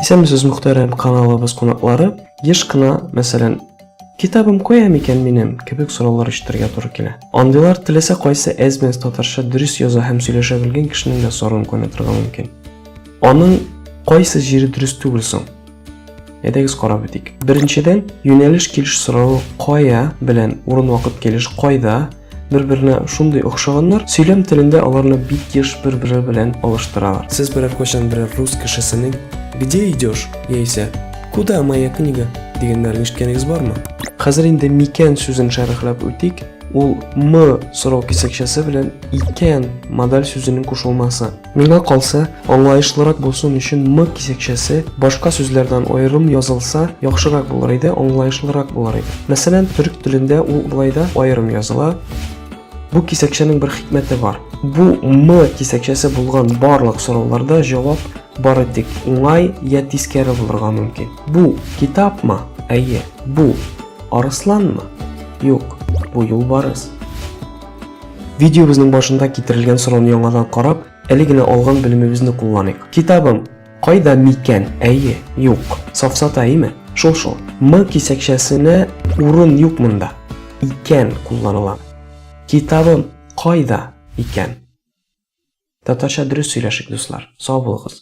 Исәнмесез, мөхтәрәм каналыбыз кунаклары. Еш кына, мәсәлән, Китабым кая микән минем? кебек сораулар ишетергә туры килә. Андыйлар теләсә кайсы әз-мәз татарча дөрес яза һәм сөйләшә белгән кешенең дә сарыгын кайнатырга мөмкин. Аның кайсы җире дөрес түгел соң? Әйдәгез карап үтик. Беренчедән, юнәлеш килеш соравы кая белән урын-вакыт килеш кайда бер-беренә шундый охшаганнар, сөйләм телендә аларны бик еш бер-бере белән алыштыралар. Сез берәр кайчан берәр рус кешесенең «Где идешь?» яисә «Куда моя книга?» дигәннәрен ишеткәнегез бармы? Хәзер инде микән сүзен шәрехләп үтик. Ул м сорау кисәкчәсе белән икән модаль сүзенең кушылмасы. Миңа калса, аңлаешлырак булсын өчен м кисәкчәсе башка сүзләрдән аерым язылса, яхшырак булыр иде, аңлаешлырак булыр иде. Мәсәлән, төрек телендә ул болай да аерым языла. Бу кисәкчәнең бер хикмәте бар. Бу м кисәкчәсе булган барлык сорауларда җавап бары тик уңай я тискәре булырга мөмкин. Бу китапмы? Әйе. Бу арысланмы? Юк, бу юлбарыс. Видеобызның башында китерелгән сорауны яңадан карап, әле генә алган белемебезне кулланыйк. Китабым кайда микән? Әйе, юк. Сафсата, әйме? Шул шул. М кисәкчәсенә урын юк монда. Икән кулланыла. Китабым кайда икән? Татарча дөрес сөйләшик, дуслар. Сау булыгыз.